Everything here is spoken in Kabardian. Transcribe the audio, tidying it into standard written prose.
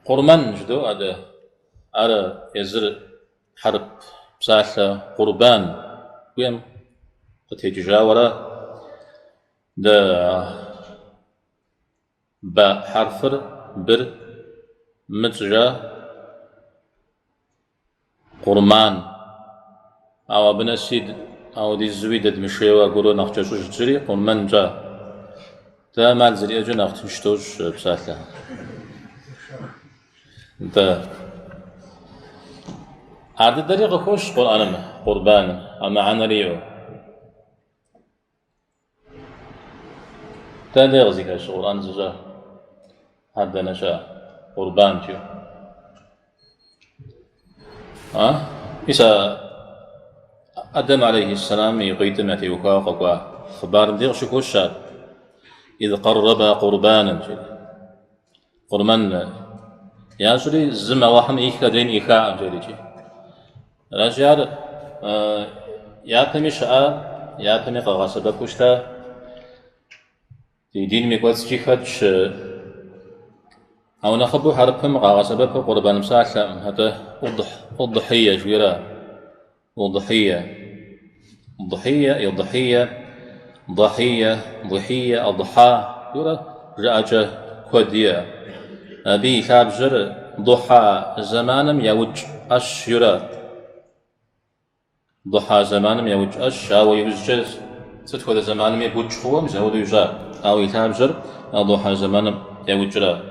Къурмэн жыдоӏэ дэ, ар езыр хьэрып псалъэ къурбан жыхуиӏэм къытекӏыжауэ ара. Дэ ба хьэрфыр быр мы тщӏыжа Къурман. Ауэ абы нэси ауэдизуи дэдмышейуэ аргуэру нэхъ кӏэщӏыж тщӏыри къурмэн тщӏа. Дэ ӏэмал зэриӏэкӏэ нэхъ тынш дощӏ псалъэ. Нтӏэ. Ар дыдэри къыхощ Къурӏэным, къурбаным, а мыхьэнэри иӏэу. Дэнэ дей къызыхэщ Къурӏэн зыщӏэ? Ар дэнэ щыӏэ? Къурбан жиӏэу. А? Мис а Адэм алейхьиссэлам и къуитӏым ятеухуауэ къэкӏуа хъыбарым дей къыщыхощ ар. Из къэррэба къурбанэн жери. Къурмэн ящӏри зым Аллахьым ӏих адрейм ӏихаӏым жери икӏи. Аращи, ар япэми щыӏа, япэми къагъэсэбэпу щыта. Ди диным и кӏуэцӏкӏи хэтщ. Ауэ нэхъыбэу хьэрыпым къагъэсэбэпыр къурбан псалъэкъым, атӏэ удхьие жиӏэра. Удхьие. Дхьие, идхьие, дэхьие, дыхьие, адхьа жиӏэурэ жыӏэкӏэ куэд иӏэ. Абы и лъабжьэр духьа зэманым яукӏ ӏэщ жиӏэурэ. Духьа зэманым яукӏ ӏэщ, ауэ иужькӏэ сыт хуэдэ зэманми букӏ хъууэ мис апхуэдэу ищӏа. Ауэ и лъабжьэр а духьа зэманым яукӏра.